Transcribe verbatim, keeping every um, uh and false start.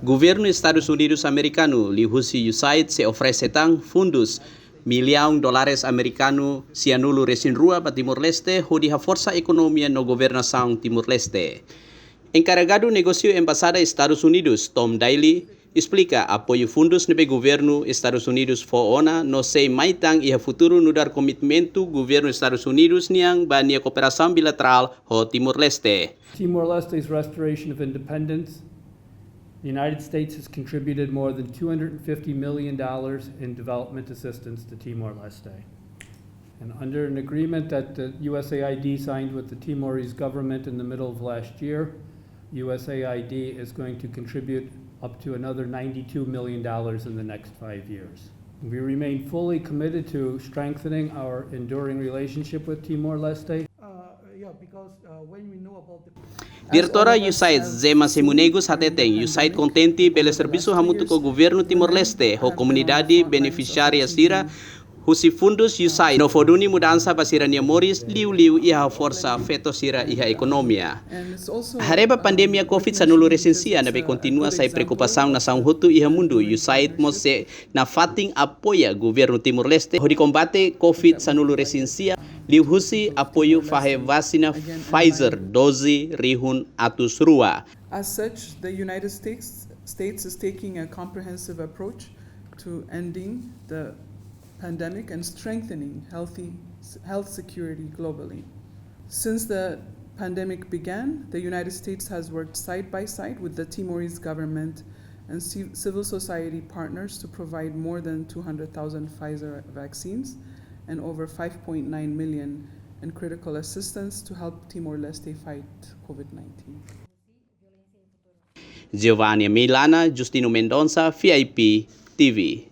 Governu Estadus Unidus Amerikanu liuhusi USAID sei oferese tan fundus millaun dólares amerikanu sianulu resin rua ba Timor-Leste hodi haforsa ekonomia no governasaun Timor-Leste. Enkarregadu negósiu Embaixada Estadus Unidus, Tom Daley, esplika apoiu fundus ne'ebé governu Estadus Unidus fó ona no sei mai tan iha futuru nu'udar komitmentu governu Estadus Unidus nian ba nia kooperasaun bilaterál ho Timor-Leste. Timor-Leste's restoration of independence, the United States has contributed more than two hundred fifty million dollars in development assistance to Timor-Leste. And under an agreement that the USAID signed with the Timorese government in the middle of last year, USAID is going to contribute up to another ninety-two million dollars in the next five years. We remain fully committed to strengthening our enduring relationship with Timor-Leste. Uh, yeah, because, uh, when we know about the Diretora USAID, Zema Semunegus, hateten USAID kontente bele servisu hamutuk ho governu Timor-Leste ho komunidade benefisiária sira husi fundus USAID no fó duni mudansa ba sira-nia moris, liuliu iha haforsa feto sira iha ekonomia. Haree ba pandemia COVID sanulu resin sia ne'ebé kontinua sai preokupasaun nasaun hotu iha mundu, USAID mós sei nafatin apoia governu Timor-Leste hodi kombate COVID sanulu resin sia, liuhusi apoiu fahe vasina Pfizer doze rihun atus rua. As such, the United States, States is taking a comprehensive approach to ending the pandemic and strengthening healthy, health security globally. Since the pandemic began, the United States has worked side by side with the Timorese government and ci-, civil society partners to provide more than two hundred thousand Pfizer vaccines and over five point nine million in critical assistance to help Timor-Leste fight COVID nineteen. Giovanni Milana, Justino Mendonça, VIP TV.